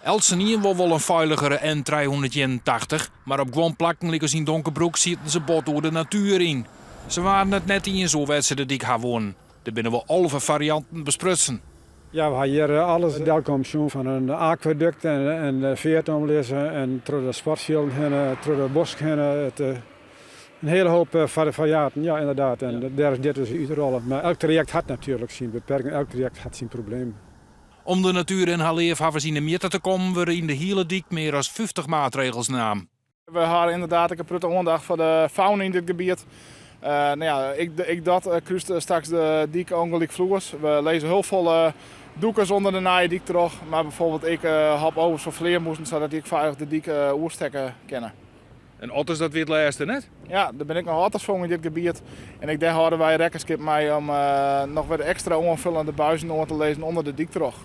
Eltsenien wol wol in feiligere N 381, mar op guon plakken lykas yn Donkerbroek sieten se bot oer de natuer yn. Se waarden it net iens oer wêr't se de dyk ha woenen. Der binne wol 11 farianten besprutsen. Ja, we ha hjir alles delkommen sjoen fan in akwadukt en de feart omlizze en troch de sportfjilden hinne, troch de bosk hinne. It, in hiele hoop farianten, ja ynderdaad. En dêr is dit dus útrôle. Mar elk trajekt hat natuerlik syn beperking, elk trajekt hat syn problemen. Om de natuer en har leafhawwers yn 'e mjitte te kommen wurde yn de hiele dyk mear as 50 maatregels naam. We hawwe ynderdaad ek in protte oandacht foar de fauna yn dit gebiet. No ja, ek dat krúst straks de dyk ûngelykfloers. We lizze hiel folle dûkers ûnder de nije dyk troch, mar bijvoorbeeld ek hop-overs foar flearmûzen, sadat dy ek feilich de dyk oerstekke kinne. En otters, dat wie it lêste, net? Ja, der binne ek noch otters fongen yn dit gebiet. En ek dêr hâlde wy rekkenskip mei om noch wer ekstra oanfullende buizen oan te lizzen ûnder de dyk troch.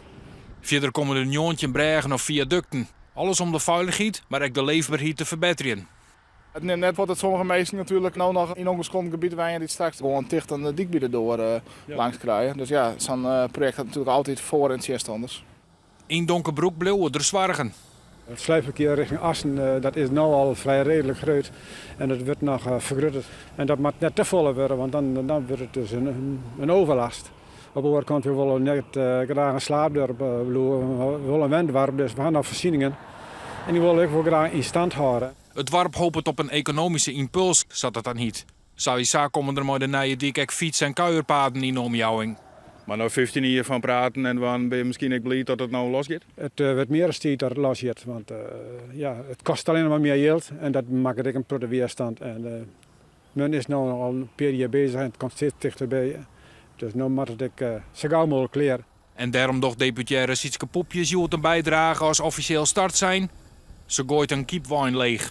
Fierder komme der 19 brêgen of fiadukten. Alles om de feilichheid, mar ek de leefberheid te ferbetterjen. It nimt net fuort dat sommige minsken natuerlik no noch yn ûngeskonken gebiet wenje dy't straks gewoan ticht oan de dyk by de doar langs krije. Dus ja, sa'n projekt hat natuerlik altyd foar en tsjinstanners. Yn Donkerbroek bliuwe der soargen. It sluipferkear rjochting Assen dat is no al frij reedlik grut en dat wurdt noch fergrutte. En dat moat net te folle wurde, want dan dan wurdt it dus in overlast. Op de oare kant, we wolle net graach in slaapdoarp bliuwe, we wolle in wendoarp, dus we ha noch foarsieningen en dy wolle we ek wol graach yn stand hâlde. It doarp hopet op in ekonomyske ympuls, sa't it dan hyt. Sawiesa komme der mei de nije dyk ek fyts en kuierpaden yn de omjouwing. Mar nei 15 jier fan praten en dwaan binne je miskien ek bliid dat it no losgiet? It wurdt mear as tiid dat it losgiet, want ja, it kostet allinnich mar mear jild en dat makket ek in protte wjerstand. En men is no al in pear jier bezich en it komt steeds tichterby. Dus no moat it ek sa gau mooglik klear. En dêrom docht deputearre Sietske Poepjes hjoed in bydrage as offisjeel startsein. Se goait in kypwein leech.